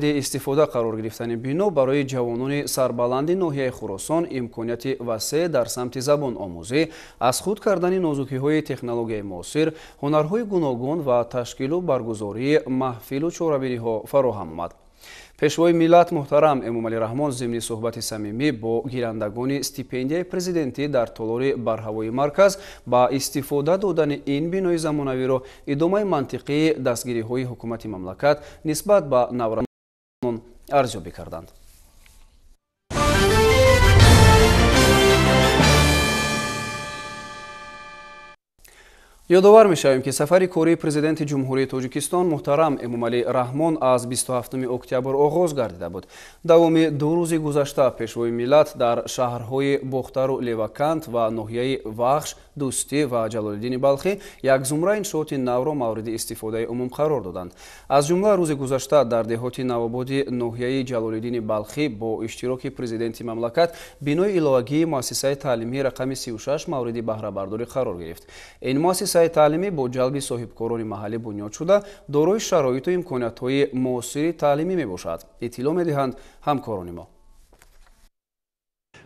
Истифода қарор гирифтани бино барои ҷавонони сарбаланди ноҳияи Хуросон имконияти васеъ дар самти забономӯзӣ, аз худ кардани нозукиҳои технологияи муосир, ҳунарҳои гуногун ва ташкилу баргузории маҳфилу чорабиниҳо фароҳам омад. Пешвои миллат муҳтарам Эмомалӣ Раҳмон зимни суҳбати самимӣ бо гирандагони стипендияи президентӣ дар толори барҳавои марказ ба истифода додани ин бинои замонавиро идомаи мантиқии дастгириҳои ҳукумати мамлакат нисбат ба наврасон арзёбӣ карданд. Ёдовар мешавем, ки сафари кории президенти Ҷумҳурии Тоҷикистон муҳтарам Эмомалӣ Раҳмон аз 27 октябр оғоз гардида буд. Давоми 2 рӯзи гузашта пешвои миллат дар шаҳрҳои Бохтару Левакант ва ноҳияи Вахш, Дӯстӣ ва Ҷалолиддини Балхӣ як зумра иншооти навро мавриди истифодаи умум қарор доданд. Аз ҷумла рӯзи гузашта дар деҳоти Навободи ноҳияи Ҷалолиддини Балхӣ бо иштироки президенти мамлакат бинои иловагии муассисаи таълимии рақами 36 мавриди баҳрабардорӣ қарор гирифт. Ин муассисаи таълимӣ бо ҷалби соҳибкорони маҳаллӣ бунёд шуда, дорои шароиту имкониятҳои муосири таълимӣ мебошад, иттилоъ медиҳанд ҳамкорони мо.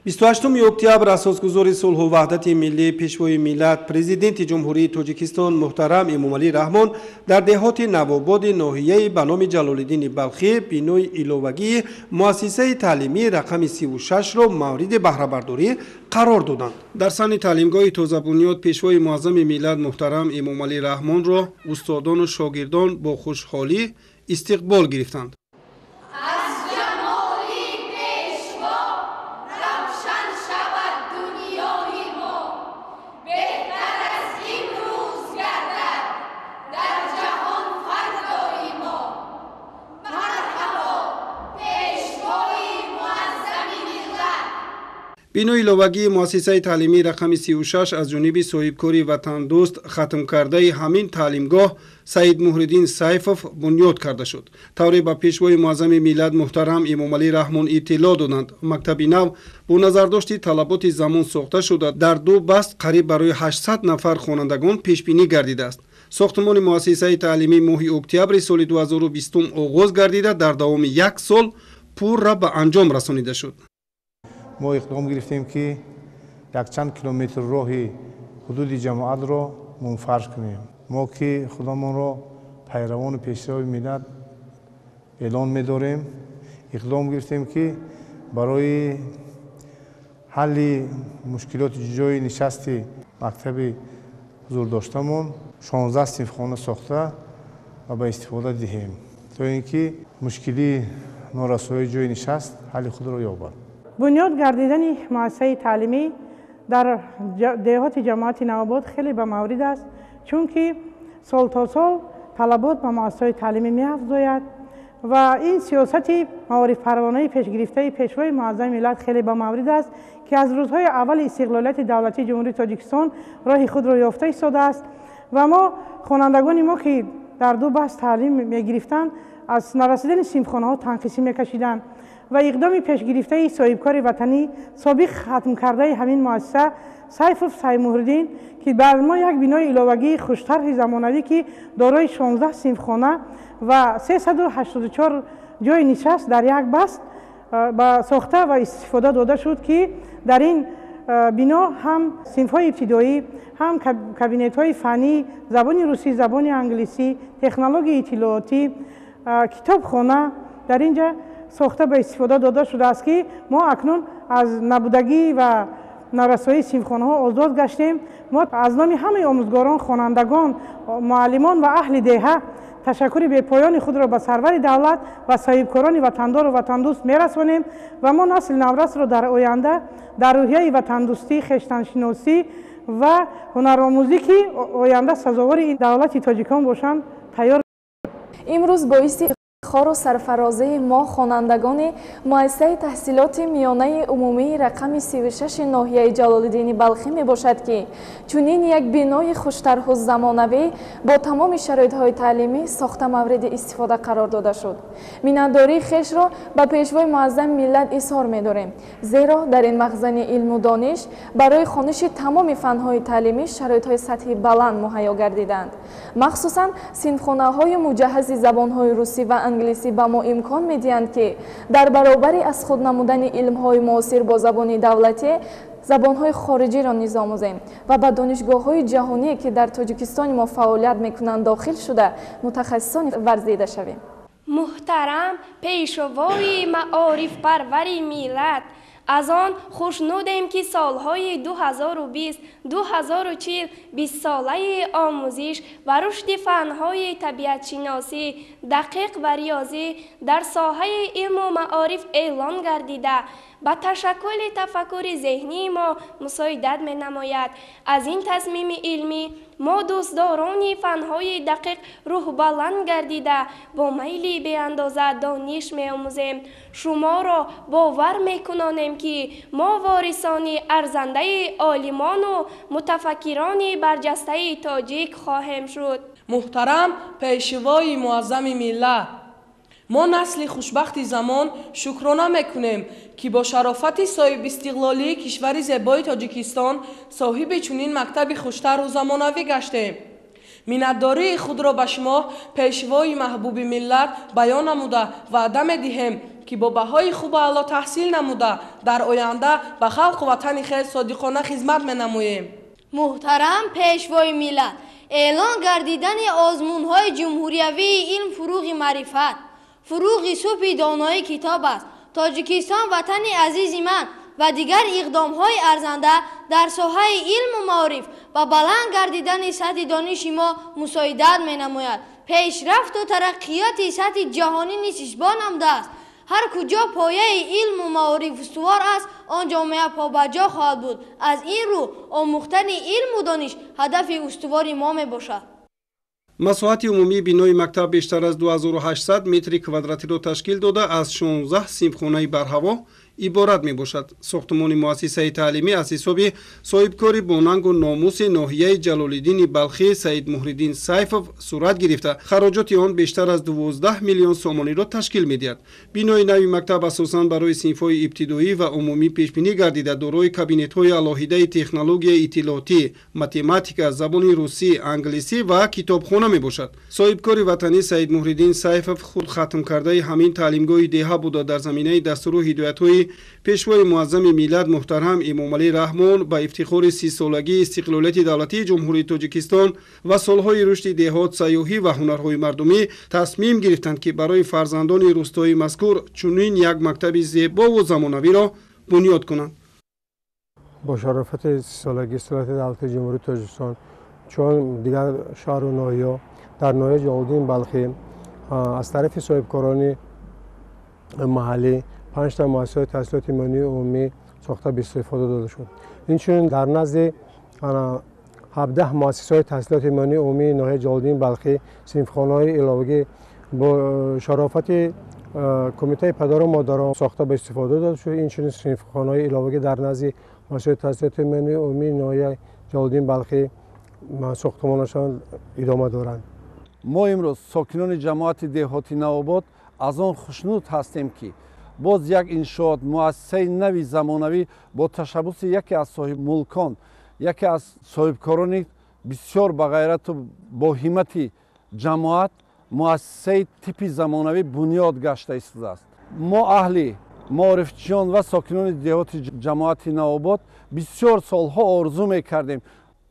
28 октябр асосгузори сулҳу ваҳдати миллӣ, пешвои миллат, президенти Ҷумҳурии Тоҷикистон муҳтарам Эмомалӣ Раҳмон дар деҳоти Навободи ноҳияи ба номи Ҷалолиддини Балхӣ бинои иловагии муассисаи таълимии рақами 36-ро мавриди баҳрабардорӣ қарор доданд. Дар саҳни таълимгоҳи тозабунёд пешвои муаззами миллат муҳтарам Эмомалӣ Раҳмонро устодону шогирдон бо хушҳолӣ истиқбол гирифтанд. Бинои иловагии муассисаи таълимии рақами 36 аз ҷониби соҳибкори ватандӯст хатмкардаи ҳамин таълимгоҳ Саид Муҳриддин Сайфов бунёд карда шуд. Тавре ба пешвои муаззами миллат муҳтарам Эмомалӣ Раҳмон иттилоъ доданд, мактаби нав бо назардошти талаботи замон сохта шуда, дар 2 баст қариб барои 800 нафар хонандагон пешбинӣ гардидааст. Сохтмони муассисаи таълимӣ моҳи октябри соли 2020 оғоз гардида, дар давоми як сол пурра ба анҷом расонида шуд. Мо иқдом гирифтем, ки якчанд километр роҳи ҳудуди ҷамоатро мунфарш кунем. Мо ки худамонро пайравону пешрави миллат эълон медорем, иқдом гирифтем, ки барои ҳалли мушкилоти ҷойи нишасти мактаби ҳузурдоштамон 16 синфхона сохта ва ба истифода диҳем, то ин ки мушкилии норасоии ҷойи нишаст ҳалли худро ёбад. Бунёд гардидани муассисаи таълимӣ дар деҳоти ҷамоати Навобод хеле ба маврид аст, чунки сол то сол талабот ба муассисаҳои таълимӣ меафзояд ва ин сиёсати маорифпарвонаи пешгирифтаи пешвои муаззами миллат хеле ба маврид аст, ки аз рӯзҳои аввали истиқлолияти давлатии Ҷумҳурии Тоҷикистон роҳи худро ёфта истодааст ва мо хонандагони мо, ки дар 2 баст таълим мегирифтанд, аз нарасидани синфхонаҳо танқисӣ мекашиданд ва иқдоми пешгирифтаи соҳибкори ватанӣ собиқ хатмкардаи ҳамин муассиса Сайфов Саймуҳриддин, ки бар мо як бинои иловагии хуштарҳи замонавӣ, ки дорои 16 синфхона ва 384 ҷойи нишаст дар як баст ба сохта ва истифода дода шуд, ки дар ин бино ҳам синфҳои ибтидоӣ, ҳам кабинетҳои фаннӣ, забони русӣ, забони англисӣ, технологияи иттилоотӣ, китобхона дар ин ҷа сохта ба истифода дода шудааст, ки мо акнун аз набудагӣ ва нарасоии синфхонаҳо озод гаштем. Мо аз номи ҳамаи омӯзгорон, хонандагон, муаллимон ва аҳли деҳа ташаккури бепоёни худро ба сарвари давлат ва соҳибкорони ватандору ватандӯст мерасонем ва мо насли наврасро дар оянда дар рӯҳияи ватандӯстӣ, хештаншиносӣ ва ҳунаромӯзӣ, ки оянда сазовори ин давлати тоҷикон бошанд, тайёр. Имрӯз боиси ифтихору сарфарозии мо хонандагони муассисаи таҳсилоти миёнаи умумии рақами 36 ноҳияи Ҷалолиддини Балхӣ мебошад, ки чунин як бинои хуштарҳу замонавӣ бо тамоми шароитҳои таълимӣ сохта мавриди истифода қарор дода шуд. Миннатдории хешро ба пешвои муаззами миллат изҳор медорем, зеро дар ин махзани илму дониш барои хониши тамоми фанҳои таълимӣ шароитҳои сатҳи баланд муҳайё гардиданд. Махсусан синфхонаҳои муҷаҳҳази забонҳои русӣ ва англисӣ ба мо имкон медиҳанд, ки дар баробари аз худ намудани илмҳои муосир бо забони давлатӣ забонҳои хориҷиро низ омӯзем ва ба донишгоҳҳои ҷаҳоние, ки дар Тоҷикистони мо фаъолият мекунанд, дохил шуда мутахассисони варзида шавем. Муҳтарам пешвои маорифпарвари миллат, аз он хушнудем, ки солҳои 2020-2040 бистсолаи омӯзиш ва рушди фанҳои табиатшиносӣ, дақиқ ва риёзӣ дар соҳаи илму маориф эълон гардида, ба ташаккули тафаккури зеҳнии мо мусоидат менамояд. Аз ин тасмими илмӣ мо дӯстдорони фанҳои дақиқ рӯҳбаланд гардида, бо майли беандоза дониш меомӯзем. Шуморо бовар мекунонем, ки мо ворисони арзандаи олимону мутафаккирони барҷастаи тоҷик хоҳем шуд. Муҳтарам пешвои муаззами миллат, мо насли хушбахти замон шукрона мекунем, ки бо шарофати соҳибистиқлолии кишвари зебои Тоҷикистон соҳиби чунин мактаби хуштару замонавӣ гаштем. Миннатдории худро ба шумо, пешвои маҳбуби миллат, баён намуда, ваъда медиҳем, ки бо баҳои хубу аъло таҳсил намуда, дар оянда ба халқу ватани хеш содиқона хизмат менамоем. Муҳтарам пешвои миллат, эълон гардидани озмунҳои ҷумҳуриявии илм фурӯғи маърифат, фурӯғи субҳи донои китоб аст. Тоҷикистон ватани азизи ман ва дигар иқдомҳои арзанда дар соҳаи илму маориф ба баланд гардидани сатҳи дониши мо мусоидат менамояд. Пешрафту тараққиёти сатҳи ҷаҳонӣ низ исбот намудааст. Ҳар куҷо пояи илму маориф устувор аст, он ҷомеа побаҷо хоҳад буд. Аз ин рӯ омӯхтани илму дониш ҳадафи устувори мо мебошад. Масоҳати умумии бинои мактаб бештар аз 2800 метри квадратиро ташкил дода, аз 16 синфхонаи барҳаво иборат мебошад. Сохтумони муассисаи таълимӣ аз ҳисоби соҳибкори бонангу номуси ноҳияи Ҷалолиддини Балхӣ Саидмуҳриддин Сайфов сурат гирифта, хароҷоти он бештар аз 12 миллион сомониро ташкил медиҳад. Бинои нави мактаб асосан барои синфҳои ибтидоӣ ва умумӣ пешбинӣ гардида, дорои кабинетҳои алоҳидаи технологияи иттилоотӣ, математика, забони русӣ, англисӣ ва китобхона мебошад. Соҳибкори ватанӣ Саидмуҳриддин Сайфов худ хатмкардаи ҳамин таълимгоҳи деҳа буда, дар заминаи дастуру ҳидоятҳои пешвои муаззами миллат муҳтарам Эмомалӣ Раҳмон ба ифтихори 30-солагии истиқлолияти давлатии Ҷумҳурии Тоҷикистон ва солҳои рушди деҳот, сайёҳӣ ва ҳунарҳои мардумӣ тасмим гирифтанд, ки барои фарзандони рӯстои мазкур чунин як мактаби зебову замонавиро бунёд кунанд. Бо шарофати 30-солагии истиқлолияти давлатии Ҷумҳурии Тоҷикистон, чун дигар шаҳру ноҳияҳо, дар ноҳияи Ҷалолиддини Балхӣ аз тарафи соҳибкорони маҳаллӣ 5 муассисаҳои таҳсилоти миёнаи умумӣ сохта ба истифода дода шуд. Инчунин дар назди 17 муассисаҳои таҳсилоти миёнаи умумии ноҳияи Ҷалолиддини Балхӣ синфхонаҳои иловагӣ бо шарофати кумитаи падару модарон сохта ба истифода дода шуд. Инчунин синфхонаҳои иловагӣ дар назди муассисаҳои таҳсилоти миёнаи умумии ноҳияи Ҷалолиддини Балхӣ сохтмонашон идома доранд. Мо имрӯз сокинони ҷамоати деҳоти Навобод аз он хушнуд ҳастем, ки боз як иншоот, муассисаи нави замонавӣ бо ташаббуси яке аз соҳибмулкон, яке аз соҳибкорони бисёр бағайрату боҳиммати ҷамоат, муассисаи типи замонавӣ бунёд гашта истодааст. Мо аҳли маорифчиён ва сокинони деҳоти ҷамоати Навобод бисёр солҳо орзу мекардем,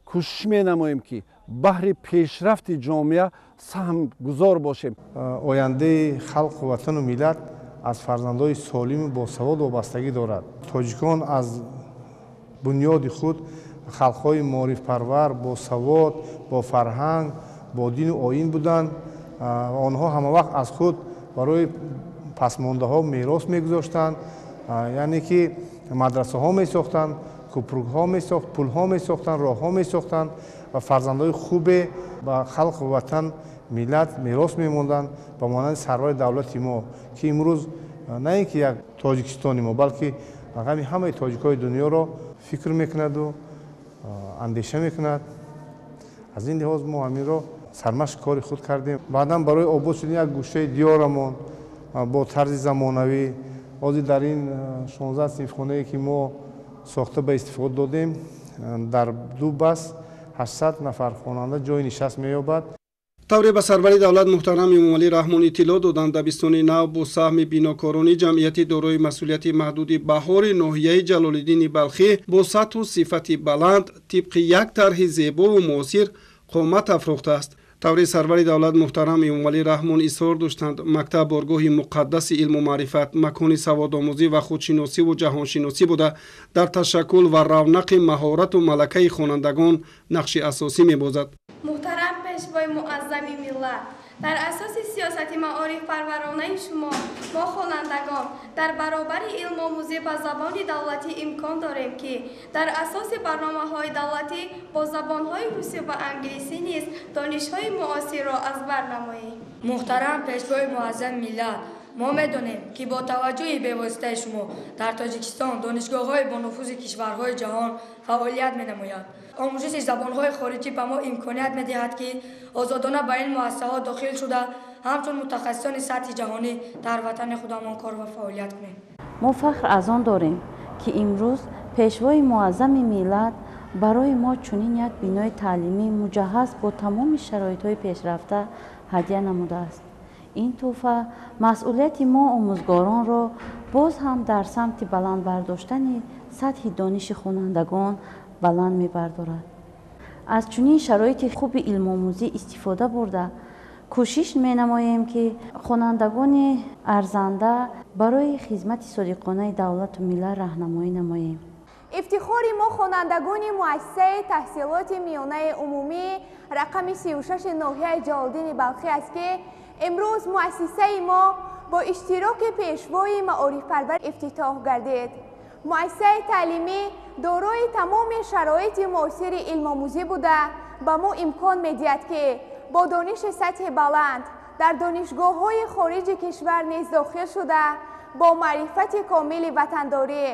кӯшиш менамоем, ки баҳри пешрафти ҷомеа саҳмгузор бошем. Ояндаи халқу ватану миллат аз фарзандҳои солиму босавод вобастагӣ дорад. Тоҷикон аз бунёди худ халқҳои маорифпарвар, босавод, бофарҳанг, бо дину оин буданд. Онҳо ҳамавақт аз худ барои пасмондаҳо мерос мегузоштанд, яъне ки мадрасаҳо месохтанд, кӯпрукҳо месохт, пулҳо месохтанд, роҳҳо месохтанд ва фарзандҳои хубе ба халқу ватан, миллат мерос мемонданд, ба монанди сарвари давлати мо, ки имрӯз на ин ки як Тоҷикистони мо, балки ғами ҳамаи тоҷикҳои дунёро фикр мекунаду андеша мекунад. Аз ин лиҳоз мо ҳаминро сармашқи кори худ кардем. Баъдан барои обод шудани як гӯшаи диёрамон бо тарзи замонавӣ, ҳозир дар ин 16 синфхонае, ки мо сохта ба истифода додем, дар ду бас 800 нафар хонанда ҷои нишаст меёбад. Тавре ба сарвари давлат муҳтарам Эмомалӣ Раҳмон иттилоъ доданд, дабистони нав бо саҳми бинокорони ҷамъияти дорои масъулияти маҳдуди Баҳори ноҳияи Ҷалолиддини Балхӣ бо сатҳу сифати баланд тибқи як тарҳи зебову муосир қомат афрохтааст. Таври сарвари давлат муҳтарам Эмомалӣ Раҳмон изҳор доштанд, мактаб боргоҳи муқаддаси илму маърифат, макони саводомӯзӣ ва худшиносиву ҷаҳоншиносӣ буда, дар ташаккул ва равнақи маҳорату малакаи хонандагон нақши асосӣ мебозад. Муҳтарам пешвои муаззами миллат, дар асоси сиёсати маорифпарваронаи шумо мо хонандагон дар баробари илмомӯзӣ ба забони давлатӣ имкон дорем, ки дар асоси барномаҳои давлатӣ бо забонҳои русӣ ва англисӣ низ донишҳои муосирро аз бар намоем. Муҳтарам пешвои муаззами миллат, мо медонем, ки бо таваҷҷӯҳи бевоситаи шумо дар Тоҷикистон донишгоҳҳои бонуфузи кишварҳои ҷаҳон фаъолият менамояд. Омӯзиши забонҳои хориҷӣ ба мо имконият медиҳад, ки озодона ба ин муассисаҳо дохил шуда, ҳамчун мутахассисони сатҳи ҷаҳонӣ дар ватани худамон кор ва фаъолият кунем. Мо фахр аз он дорем, ки имрӯз пешвои муаззами миллат барои мо чунин як бинои таълимӣ муҷаҳҳаз бо тамоми шароитҳои пешрафта ҳадя намудааст. Ин тӯҳфа масъулияти мо омӯзгоронро боз ҳам дар самти баланд бардоштани сатҳи дониши хонандагон баланд мебардорад. Аз чунин шароити хуби илмомӯзӣ истифода бурда, кӯшиш менамоем, ки хонандагони арзанда барои хизмати содиқонаи давлату миллат раҳнамоӣ намоем. Ифтихори мо хонандагони муассисаи таҳсилоти миёнаи умумӣ рақами 36 ноҳияи Ҷалолиддини Балхӣ аст, ки имрӯз муассисаи мо бо иштироки пешвои маорифпарвар ифтитоҳ гардид. Муассисаи таълимӣ дорои тамоми шароити муосири илмомӯзӣ буда, ба мо имкон медиҳад, ки бо дониши сатҳи баланд дар донишгоҳҳои хориҷи кишвар низ дохил шуда, бо маърифати комили ватандорӣ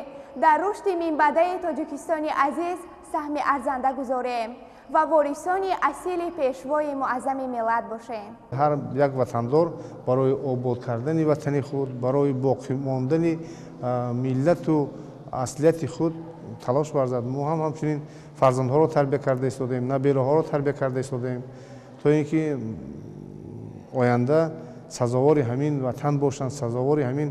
дар рушди минбаъдаи Тоҷикистони азиз саҳми арзанда гузорем ва ворисони асили пешвои муаззами миллат бошем. Ҳар як ватандор барои обод кардани ватани худ, барои боқӣ мондани миллату аслияти худ талош варзад. Мо ҳам ҳамчунин фарзандҳоро тарбия карда истодаем, набераҳоро тарбия карда истодаем, то ин ки оянда сазовори ҳамин ватан бошанд, сазовори ҳамин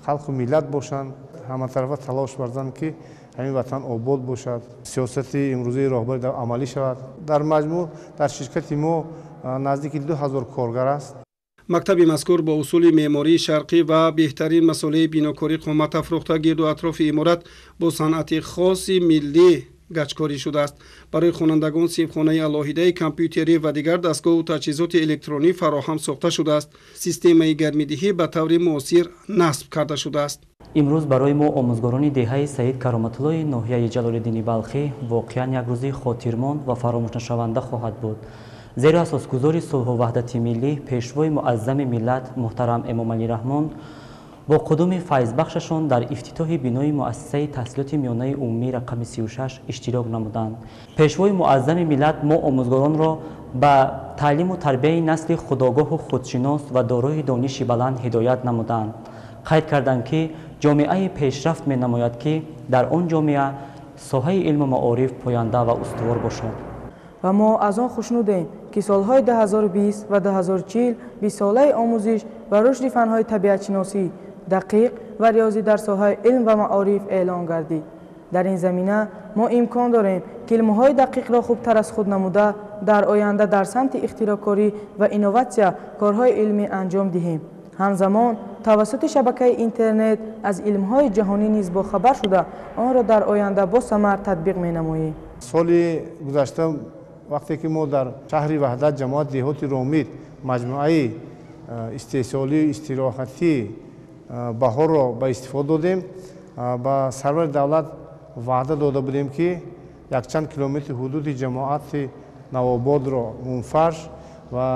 халқу миллат бошанд, ҳаматарафа талош варзанд, ки ҳамин ватан обод бошад, сиёсати имрӯзаи роҳбарӣ амалӣ шавад. Дар маҷмӯъ дар ширкати мо наздики 2000 коргар аст. Мактаби мазкур бо усули меъмории шарқӣ ва беҳтарин масолеҳи бинокорӣ қомат афрохта, гирду атрофи иморат бо санъати хоси миллӣ гачкорӣ шудааст. Барои хонандагон синфхонаи алоҳидаи компютерӣ ва дигар дастгоҳу таҷҳизоти электронӣ фароҳам сохта шудааст. Системаи гармидиҳӣ ба таври муосир насб карда шудааст. Имрӯз барои мо омӯзгорони деҳаи Саид Кароматуллои ноҳияи Ҷалолиддини Балхӣ воқеан як рӯзи хотирмонд ва фаромӯшнашаванда хоҳад буд. Зеро асосгузори сулҳу ваҳдати миллӣ, пешвои муаззами миллат муҳтарам Эмомалӣ Раҳмон бо қудуми файзбахшашон дар ифтитоҳи бинои муассисаи таҳсилоти миёнаи умумӣ рақами 36 иштирок намуданд. Пешвои муаззами миллат мо омӯзгоронро ба таълиму тарбияи насли худогоҳу худшинос ва дорои дониши баланд ҳидоят намуданд. Қайд карданд, ки ҷомеаи пешрафт менамояд, ки дар он ҷомеа соҳаи илму маориф поянда ва устувор бошад. Ва мо аз он хушнудем, ки солҳои 2020 ва 2040 бистсолаи омӯзиш ва рушди фанҳои табиатшиносӣ, дақиқ ва риёзӣ дар соҳаи илм ва маориф эълон гардид. Дар ин замина мо имкон дорем, ки илмҳои дақиқро хубтар аз худ намуда, дар оянда дар самти ихтироъкорӣ ва инноватсия корҳои илмӣ анҷом диҳем. Ҳамзамон тавассути шабакаи интернет аз илмҳои ҷаҳонӣ низ бохабар шуда, онро дар оянда бо самар татбиқ менамоем. Соли гузашта вақте ки мо дар шаҳри Ваҳдат ҷамоат деҳоти Ромид маҷмӯаи истеҳсолию истироҳатии баҳорро ба истифода додем, ба сарвари давлат ваъда дода будем, ки якчанд километри ҳудуди ҷамоати Навободро мунфарш ва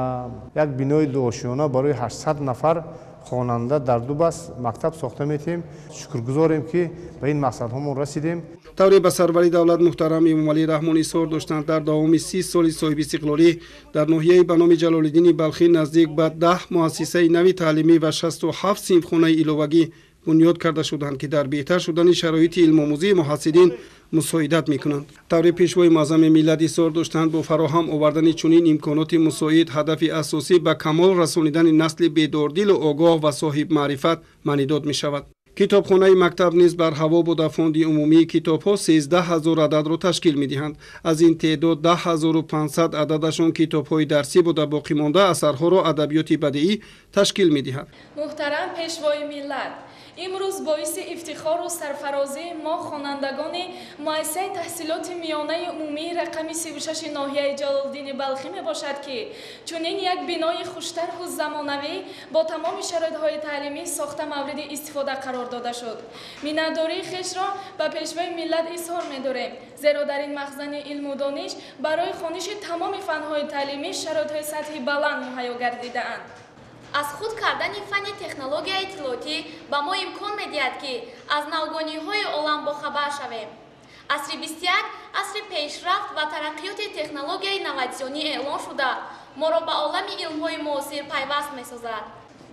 як бинои дуошиёна барои 800 нафар хонанда дар ду бас мактаб сохта метиҳем. Шукргузорем, ки ба ин мақсадҳомон расидем. Тавре ба сарвари давлат муҳтарам Эмомалӣ Раҳмон изҳор доштанд, дар давоми 30 соли соҳибистиқлолӣ дар ноҳияи ба номи Ҷалолиддини Балхӣ наздик ба 10 муассисаи нави таълимӣ ва 67 синфхонаи иловагӣ бунёд карда шуданд, ки дар беҳтар шудани шароити илмомӯзии муҳассилин мусоидат мекунанд. Таври Пешвои муаззами миллат изҳор доштанд, бо фароҳам овардани чунин имконоти мусоид ҳадафи асосӣ ба камол расонидани насли бедордилу огоҳ ва соҳибмаърифат маънидод мешавад. Китобхонаи мактаб низ барҳаво буда, фонди умумии китобҳо 13 ҳазор ададро ташкил медиҳанд. Аз ин теъдод 10 500 ададашон китобҳои дарсӣ буда, боқимонда асарҳоро адабиёти бадиӣ ташкил медиҳад. Муҳтарам Пешвои миллат, имрӯз боиси ифтихору сарфарозии мо, хонандагони муассисаи таҳсилоти миёнаи умумии рақами 36 ноҳияи Ҷалолиддини Балхӣ мебошад, ки чунин як бинои хуштарҳу замонавӣ бо тамоми шароитҳои таълимӣ сохта мавриди истифода қарор дода шуд. Миннатдории хешро ба Пешвои миллат изҳор медорем, зеро дар ин махзани илму дониш барои хониши тамоми фанҳои таълимӣ шароитҳои сатҳи баланд муҳайё гардидаанд. Аз худ кардани фанни технологияи иттилоотӣ ба мо имкон медиҳад, ки аз навгониҳои олам бохабар шавем. Асри 21 асри пешрафт ва тараққиёти технологияи инноватсионӣ эълон шуда, моро ба олами илмҳои муосир пайваст месозад.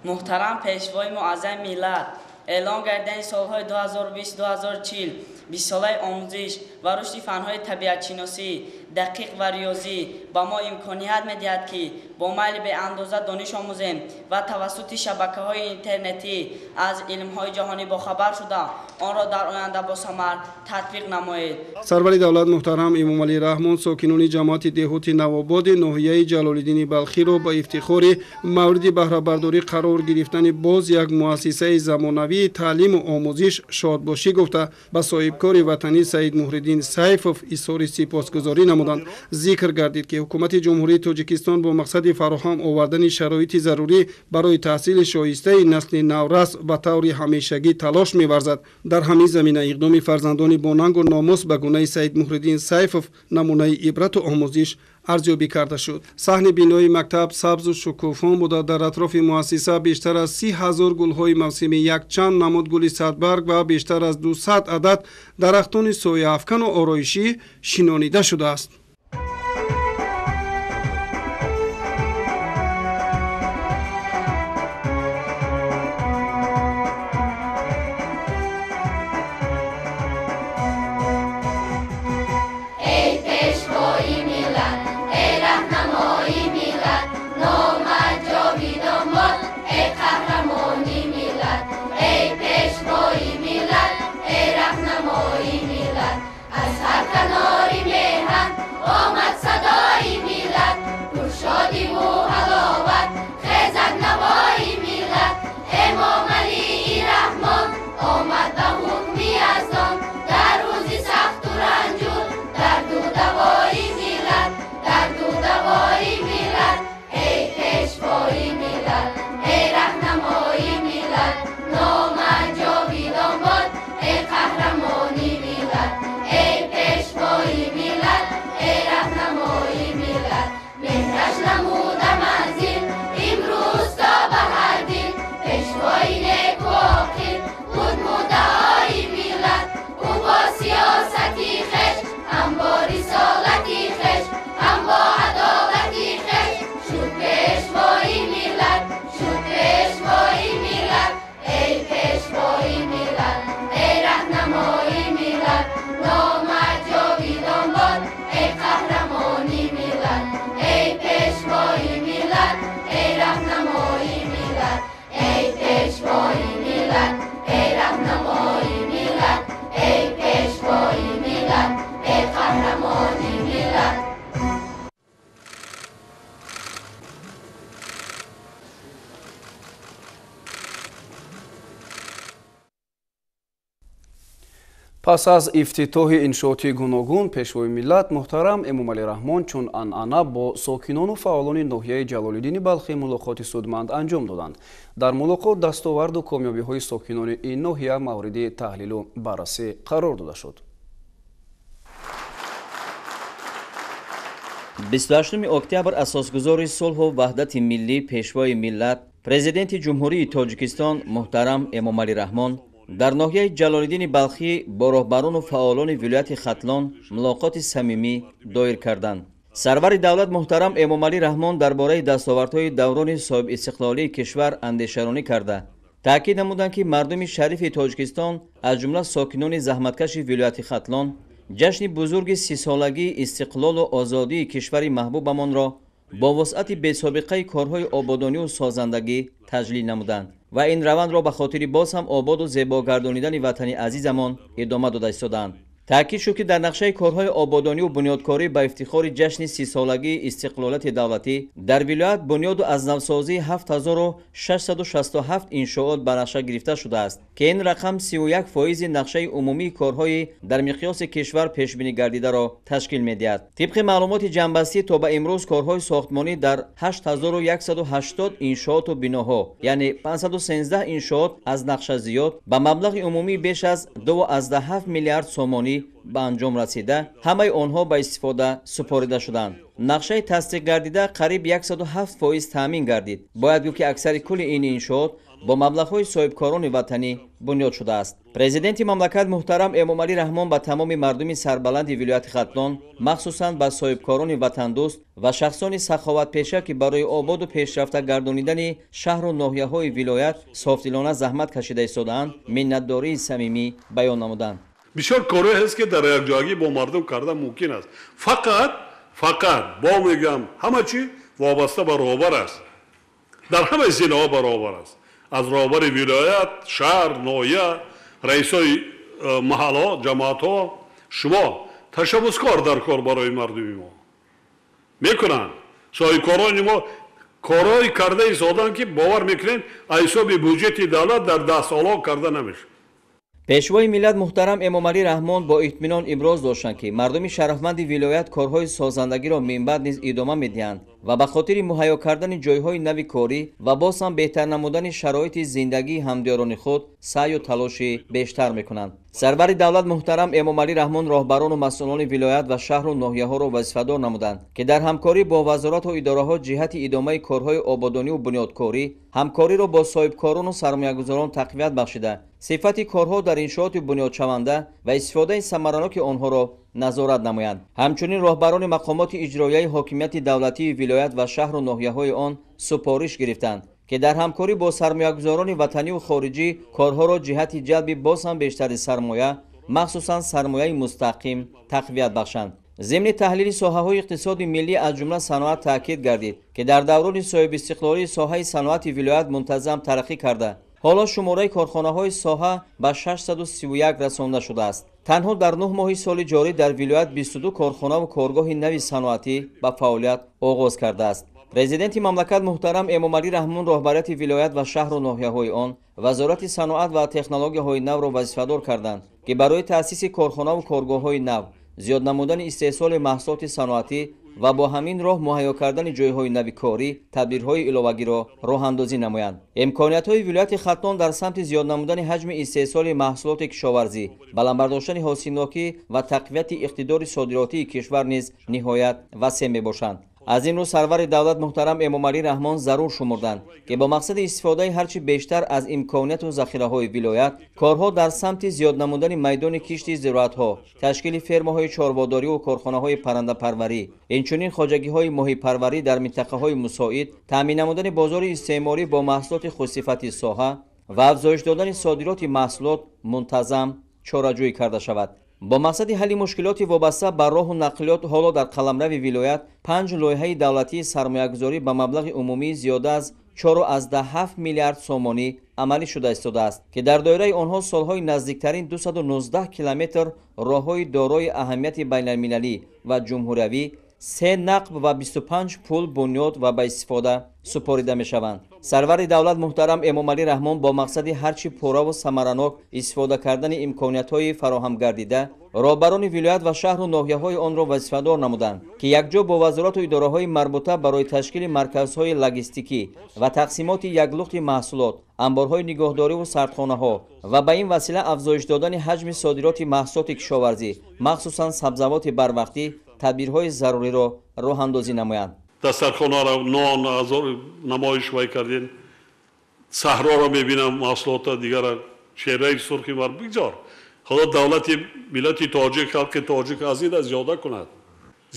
Муҳтарам Пешвои муаззами миллат, эълон гардидани солҳои 2020-2040 бистсолаи омӯзиш ва рушди фанҳои табиатшиносӣ, дақиқ ва риёзӣ ба мо имконият медиҳад, ки бо майли беандоза дониш омӯзем ва тавассути шабакаҳои интернетӣ аз илмҳои ҷаҳонӣ бохабар шуда, онро дар оянда босамар татбиқ намоед. Сарвари давлат муҳтарам Эмомалӣ Раҳмон сокинони ҷамоати деҳоти Навободи ноҳияи Ҷалолиддини Балхиро ба ифтихори мавриди баҳрабардорӣ қарор гирифтани боз як муассисаи замонавии таълиму омӯзиш шодбошӣ гуфта, ба соҳибкори ватанӣ Саид Муҳриддин Сайфов изҳори сипосгузорӣ намуданд. Зикр гардид, ки Ҳукумати Ҷумҳурии Тоҷикистон бо мақсади фароҳам овардани шароити зарурӣ барои таҳсили шоистаи насли наврас ба таври ҳамешагӣ талош меварзад. Дар ҳамин замина иқдоми фарзандони бонангу номус ба гунаи Саид Муҳриддин Сайфов намунаи ибрату омӯзиш арзёбӣ карда шуд. Саҳни бинои мактаб сабзу шукуфон буда, дар атрофи муассиса бештар аз 30 000 гулҳои мавсимӣ, якчанд намуд гули садбарг ва бештар аз 200 адад дарахтони сояафкану ороишӣ шинонида шудааст. Эй Пешвои миллат, эй роҳнамои миллат, номат ҷовидон бод, эй қаҳрамони миллат. Эй Пешвои миллат, эй роҳнамои миллат, аз ҳар канори меҳан омад садои миллат. Пуршодиву ҳаловат хезад навои миллат. Эмомалии Раҳмон омад ба ҳукми яздон, дар рӯзи сахту ранҷу дарду давои миллат, дарду давои миллат. Эй Пешвои миллат, эй роҳнамои миллат, номат ҷовидон бод, эй қаҳрамони миллат. Эй Пешвои миллат, эй роҳнамои миллат, меҳраш намуда манзил имрӯз то ба ҳар дил. Пешвои неку оқил буд муддаои миллат. Ӯ бо сиёсати хеш, ҳам бо рисолати хеш, ҳам бо адолати хеш шуд пешвои миллат, шуд пешвои миллат. Эй Пешвои миллат, эй роҳнамои миллат, номат ҷовидон бод, эй қаҳрамони миллат. Эй Пешвои миллат, эй роҳнамои миллат, эй Пешвои миллат, эй роҳнамои миллат, эй Пешвои миллат, эй қаҳрамони миллат. Пас аз ифтитоҳи иншооти гуногун, Пешвои миллат муҳтарам Эмомалӣ Раҳмон чун анъана бо сокинону фаъолони ноҳияи Ҷалолиддини Балхӣ мулоқоти судманд анҷом доданд. Дар мулоқот дастоварду комёбиҳои сокинони ин ноҳия мавриди таҳлилу баррасӣ қарор дода шуд. 28 октябр асосгузори сулҳу ваҳдати миллӣ, Пешвои миллат, Президенти Ҷумҳурии Тоҷикистон муҳтарам Эмомалӣ Раҳмон дар ноҳияи Ҷалолиддини Балхӣ бо роҳбарону фаъолони вилояти Хатлон мулоқоти самимӣ доир карданд. Сарвари давлат муҳтарам Эмомалӣ Раҳмон дар бораи дастовардҳои даврони соҳибистиқлолии кишвар андешаронӣ карда, таъкид намуданд, ки мардуми шарифи Тоҷикистон, аз ҷумла сокинони заҳматкаши вилояти Хатлон, Ҷашни бузурги 30-солагии истиқлолу озодии кишвари маҳбубамонро бо вусъати бесобиқаи корҳои ободониву созандагӣ таҷлил намуданд ва ин равандро ба хотири боз ҳам ободу зебо гардонидани ватани азизамон идома дода истодаанд. Таъкид шуд, ки дар нақшаи корҳои ободониву бунёдкорӣ ба ифтихори ҷашни 30-солагии истиқлолияти давлатӣ дар вилоят бунёду аз навсозии 7667 иншоот ба нақша гирифта шудааст, ки ин рақам 31% нақшаи умумии корҳои дар миқёси кишвар пешбинӣ гардидаро ташкил медиҳад. Тибқи маълумоти ҷамъбастӣ то ба имрӯз корҳои сохтмонӣ дар 8180 иншооту биноҳо, яъне 513 иншоот аз нақша зиёд, ба маблағи умумии беш аз 2,7 миллиард сомонӣ ба анҷом расида, ҳамаи онҳо ба истифода супорида шуданд. Нақшаи тасдиқ гардида қариб 107% таъмин гардид. Бояд гуфт, ки аксари кулли ин иншоот бо маблағҳои соҳибкорони ватанӣ бунёд шудааст. Президенти мамлакат муҳтарам Эмомалӣ Раҳмон ба тамоми мардуми сарбаланди вилояти Хатлон, махсусан ба соҳибкорони ватандӯст ва шахсони саховатпеша, ки барои ободу пешрафта гардонидани шаҳру ноҳияҳои вилоят софдилона заҳмат кашида истодаанд, миннатдории самимӣ баён намуданд. Бисёр корҳое ҳаст, ки дар якҷоягӣ бо мардум кардан мумкин аст. Фақат бо мегӯям, ҳама чӣ вобаста ба роҳбар аст, дар ҳамаи зинаҳо баробар аст, аз роҳбари вилоят, шаҳр, ноҳия, раисои маҳалҳо, ҷамоатҳо. Шумо ташаббускор дар кор барои мардуми мо мекунанд. Соҳибкорони мо корҳои карда истоданд, ки бовар мекунед, аз ҳисоби буҷети давлат дар 10 солҳо карда намешавад. Пешвои миллат муҳтарам Эмомалӣ Раҳмон бо итминон иброз доштанд, ки мардуми шарафманди вилоят корҳои созандагиро минбаъд низ идома медиҳанд ва ба хотири муҳайё кардани ҷойҳои нави корӣ ва боз ҳам беҳтар намудани шароити зиндагии ҳамдиёрони худ саъю талоши бештар мекунанд. Сарвари давлат муҳтарам Эмомалӣ Раҳмон роҳбарону масъулони вилоят ва шаҳру ноҳияҳоро вазифадор намуданд, ки дар ҳамкорӣ бо вазорату идораҳо ҷиҳати идомаи корҳои ободониву бунёдкорӣ ҳамкориро бо соҳибкорону сармоягузорон тақвият бахшида, сифати корҳо дар иншооти бунёдшаванда ва истифодаи самараноки онҳоро назорат намоянд. Ҳамчунин роҳбарони мақомоти иҷроияи ҳокимияти давлатии вилоят ва шаҳру ноҳияҳои он супориш гирифтанд, ки дар ҳамкорӣ бо сармоягузорони ватаниву хориҷӣ корҳоро ҷиҳати ҷалби боз ҳам бештари сармоя, махсусан сармояи мустақим, тақвият бахшанд. Зимни таҳлили соҳаҳои иқтисоди миллӣ аз ҷумла саноат таъкид гардид, ки дар даврони соҳибистиқлолии соҳаи саноати вилоят мунтазам тараққӣ карда, ҳоло шумораи корхонаҳои соҳа ба 631 расонда шудааст. Танҳо дар 9 моҳи соли ҷорӣ дар вилоят 22 корхонаву коргоҳи нави саноатӣ ба фаъолият оғоз кардааст. Президенти мамлакат муҳтарам Эмомалӣ Раҳмон роҳбарияти вилоят ва шаҳру ноҳияҳои он, вазорати саноат ва технологияҳои навро вазифадор карданд, ки барои таъсиси корхонаву коргоҳҳои нав, зиёд намудани истеҳсоли маҳсулоти саноатӣ ва бо ҳамин роҳ муҳайё кардани ҷойҳои нави корӣ тадбирҳои иловагиро роҳандозӣ намоянд. Имкониятҳои вилояти Хатлон дар самти зиёд намудани ҳаҷми истеҳсоли маҳсулоти кишоварзӣ, баланд бардоштани ҳосилнокӣ ва тақвияти иқтидори содиротии кишвар низ ниҳоят васеъ мебошанд. Аз ин рӯ сарвари давлат муҳтарам Эмомалӣ Раҳмон зарур шумурданд, ки бо мақсади истифодаи ҳарчи бештар аз имконияту захираҳои вилоят корҳо дар самти зиёд намудани майдони кишти зироатҳо, ташкили фермаҳои чорводориву корхонаҳои паррандапарварӣ, инчунин хоҷагиҳои моҳипарварӣ дар минтақаҳои мусоид, таъмин намудани бозори истеъморӣ бо маҳсулоти хусифати соҳа ва афзоиш додани содироти маҳсулот мунтазам чораҷӯӣ карда шавад. Бо мақсади ҳалли мушкилоти вобаста ба роҳу нақлиёт ҳоло дар қаламрави вилоят 5 лоиҳаи давлатии сармоягузорӣ ба маблағи умумии зиёда аз 4,7 миллиард сомонӣ амалӣ шуда истодааст, ки дар доираи онҳо солҳои наздиктарин 219 километр роҳҳои дорои аҳамияти байналмилалӣ ва ҷумҳуриявӣ, 3 нақб ва 25 пул бунёд ва ба истифода супорида мешаванд. Сарвари давлат муҳтарам Эмомалӣ Раҳмон бо мақсади ҳарчи пурраву самаранок истифода кардани имкониятҳои фароҳам гардида роҳбарони вилоят ва шаҳру ноҳияҳои онро вазифадор намуданд, ки якҷо бо вазорату идораҳои марбута барои ташкили марказҳои логистикӣ ва тақсимоти яклухти маҳсулот, анборҳои нигоҳдориву сардхонаҳо ва ба ин васила афзоиш додани ҳаҷми содироти маҳсулоти кишоварзӣ, махсусан сабзавоти барвақтӣ, тадбирҳои заруриро роҳандозӣ намоянд. Дастархонаро нон намоиш вай кардем, саҳроро мебинам, маҳсулота дигара, чеҳраи сурхи мар бигзор. Худо давлати миллати тоҷик, халқи тоҷик аз ин зиёда кунад.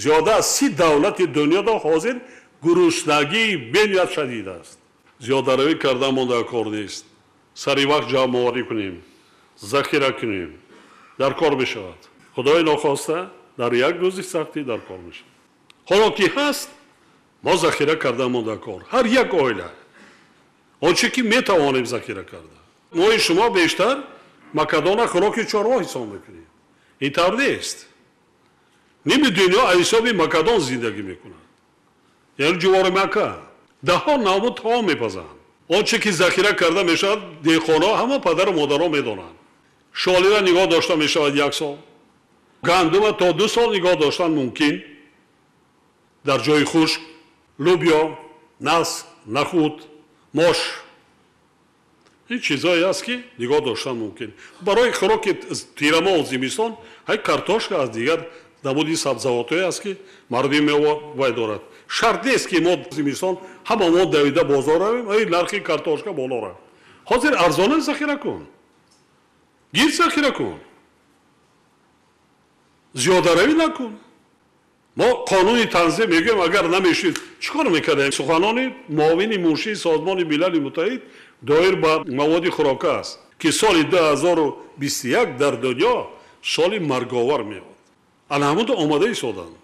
Зиёда аз 30 давлати дунёда ҳозир гуруснагии бениҳоят шадид аст. Зиёдаравӣ кардан дар кор нест. Сари вақт ҷамъоварӣ кунем, захира кунем, дар кор мешавад. Худои нохоста дар як рӯзи сахтӣ дар кор мешавад. Ҳоло ки ҳаст, мо захира кардамо дар кор. Ҳар як оила он чӣ ки метавонем захира карда. Мои шумо бештар макадона хӯроки чорво ҳисоб мекунем. Ин тавр нест. Ними дунё аз ҳисоби макадон зиндагӣ мекунад. Яъне ҷувори мака. Даҳҳо навъу таом мепазанд. Он чӣ ки захира карда мешавад, деҳқонҳо ҳама падару модаро медонанд. Шолира нигоҳ дошта мешавад як сол. Гандума то 2 сол нигоҳ доштан мумкин. Дар ҷои хушк лӯбиё, наск, нахуд, мош. Ин чизҳое аст ки нигоҳ доштан мумкин. Барои хӯроки тирамоҳу зимистон ҳай картошка аз дигар намуди сабзавотҳое аст ки мардуми мева вай дорад. Шарт нест ки мо зимистон ҳама мо давида бозор равем, ай нархи картошка боло рафт. Ҳозир арзона захира кун, гир захира кун, зиёдаравӣ накун. Мо қонуни танзим мегӯем, агар намешид чӣ кор мекардем? Суханони муовини муншии Созмони Милали Муттаҳид доир ба маводи хӯрока аст, ки соли 2021 дар дунё соли марговар меояд. Ана ҳамунда омода истоданд.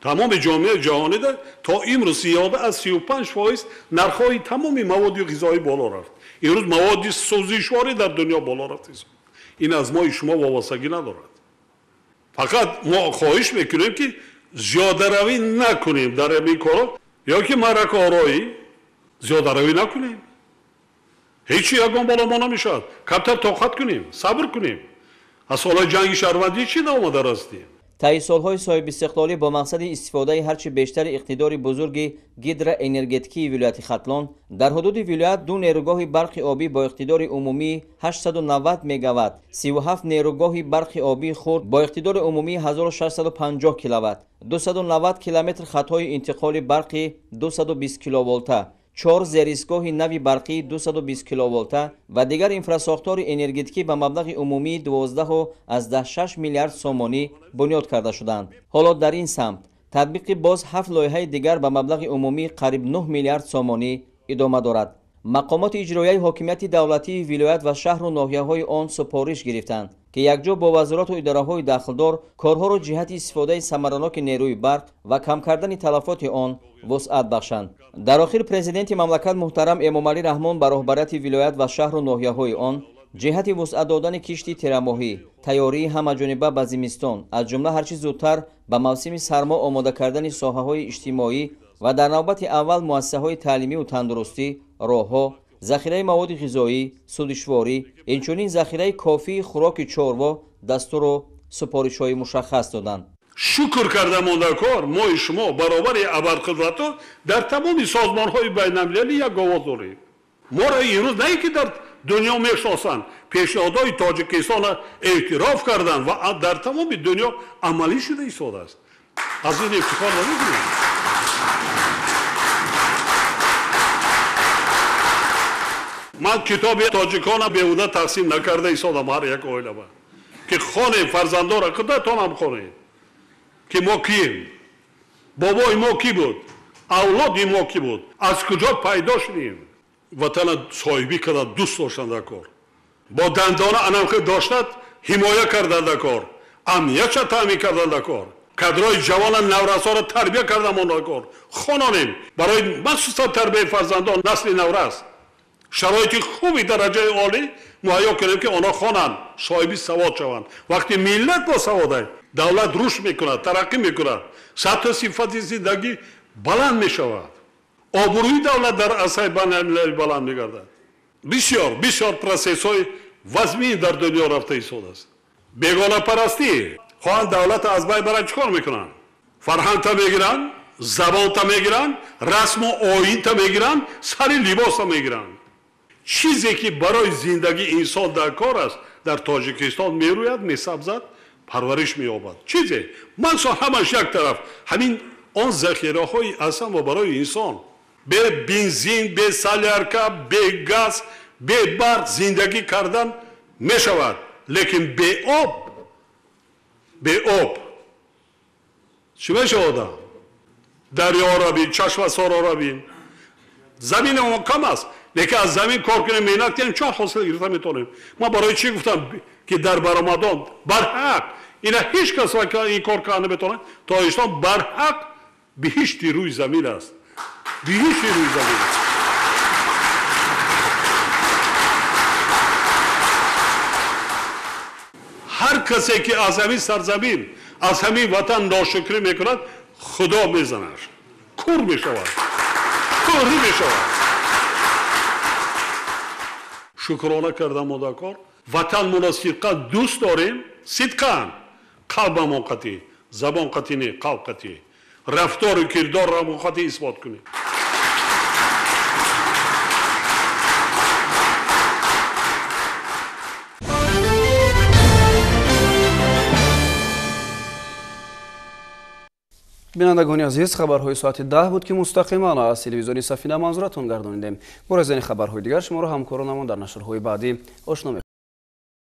Тамоми ҷомеаи ҷаҳонида то имрӯз зиёда аз 35% нархҳои тамоми маводи ғизоӣ боло рафт. Имрӯз маводи сӯзишворӣ дар дунё боло рафт. Ин аз мои шумо вобастагӣ надорад. Фақат мо хоҳиш мекунем ки зиёдаравӣ накунем дар ин корҳо, ё ки маъракаороӣ зиёдаравӣ накунем. Ҳеҷ чи ягон боло мо намешавад. Камтар тоқат кунем, сабр кунем. Аз солҳои ҷанги шаҳрвандӣ чӣ наомада растем? Таи солҳои соҳибистиқлолӣ бо мақсади истифодаи ҳарчи бештари иқтидори бузурги гидроэнергетикии вилояти Хатлон дар ҳудуди вилоят 2 нерӯгоҳи барқи обӣ бо иқтидори умумии 890 мегаватт, 37 нерӯгоҳи барқи обии хурд бо иқтидори умумии 1650 киловатт, 290 километр хатҳои интиқоли барқи 220 киловолта, 4 зеристгоҳи нави барқии 220 киловолта ва дигар инфрасохтори энергетикӣ ба маблағи умумии 12,6 миллиард сомонӣ бунёд карда шуданд. Ҳоло дар ин самт татбиқи боз 7 лоиҳаи дигар ба маблағи умумии қариб 9 миллиард сомонӣ идома дорад. Мақомоти иҷроияи ҳокимияти давлатии вилоят ва шаҳру ноҳияҳои он супориш гирифтанд, ки якҷо бо вазорату идораҳои дахлдор корҳоро ҷиҳати истифодаи самараноки нерӯи барқ ва кам кардани талафоти он вусъат бахшанд. Дар охир президенти мамлакат муҳтарам Эмомалӣ Раҳмон ба роҳбарияти вилоят ва шаҳру ноҳияҳои он ҷиҳати вусъат додани кишти тирамоҳӣ, тайёрии ҳамаҷониба ба зимистон, аз ҷумла ҳарчи зудтар ба мавсими сармо омода кардани соҳаҳои иҷтимоӣ ва дар навбати аввал муассисаҳои таълимиву тандурустӣ, роҳҳо, захираи маводи ғизоӣ, сӯзишворӣ, инчунин захираи кофии хӯроки чорво дастуру супоришҳои мушаххас доданд. Шукр карда монда кор, мои шумо баробари абарқудратҳо дар тамоми созмонҳои байналмилалӣ як овоз дорем. Моро имрӯз на ин ки дар дунё мешиносанд, пешниҳодҳои Тоҷикистонро эътироф карданд ва дар тамоми дунё амалӣ шуда истодааст. Аз ин ифтихор намекунем. Ман китоби тоҷикона беҳуда тақсим накарда истодам ҳар як оилава, ки хонем, фарзандора худатонам хонед, ки мо кием, бобои мо кӣ буд, авлоди мо кӣ буд, аз куҷо пайдо шудем. Ватана соҳибӣ карда дӯст доштан дар кор, бо дандона анамхе доштад ҳимоя кардан дар кор, амниятша таъмин кардан дар кор, кадрҳои ҷавона наврасоро тарбия кардан дар кор. Хононем барои махсусан тарбияи фарзандон, насли наврас шароити хуби дараҷаи олӣ муҳайё кунем, ки онҳо хонанд, соҳиби савод шаванд. Вақте миллат бо савод аст, давлат рушд мекунад, тараққӣ мекунад, сатҳу сифати зиндагӣ баланд мешавад, обрӯи давлат дар арсаи байналмилалӣ баланд мегардад. Бисёр бисёр процессҳои вазмин дар дунё рафта истодааст. Бегонапарастӣ хоҳанд давлатро аз байн баранд, чӣ кор мекунанд? Фарҳангта мегиранд, забонта мегиранд, расму оинта мегиранд, сари либоста мегиранд. Чизе ки барои зиндагии инсон дар кор аст, дар Тоҷикистон мерӯяд, месабзад, парвариш меёбад. Чизе мансо ҳамаш як тараф, ҳамин он захираҳои асан ва барои инсон бе бензин, бе солярка, бе газ, бе барқ зиндагӣ кардан мешавад, лекин бе об, бе об чӣ мешавад одам? Дарёро бин, чашмасороро бин, замини он кам аст. Лекин аз замин кор кунем, меҳнат кунем, чӣ ҳосил гирифта метавонем? Ман барои чӣ гуфтам ки дар баромадон барҳақ ина ҳеҷ кас ин кор карда наметавонад. Тоҷикистон барҳақ биҳишти рӯи замин аст, биҳишти рӯи замин аст. Ҳар касе ки аз ҳамин сарзамин, аз ҳамин ватан ношукрӣ мекунад, худо мезанаш, кур мешавад, кӯрӣ мешавад. Шукрона кардам модакор, ватанмонро сидқан дӯст дорем, сидқан қалбамон қатъӣ, забон қатъӣ не, қалб қатъӣ, рафтору кирдоррамон қатъӣ исбот кунем. Бинандагони азиз, хабарҳои соати 10 буд, ки мустақиман аз телевизиони Сафина манзуратон гардонидем. Бо разани хабарҳои дигар шуморо ҳамкоронамон дар нашрҳои баъдӣ ошно мекунем.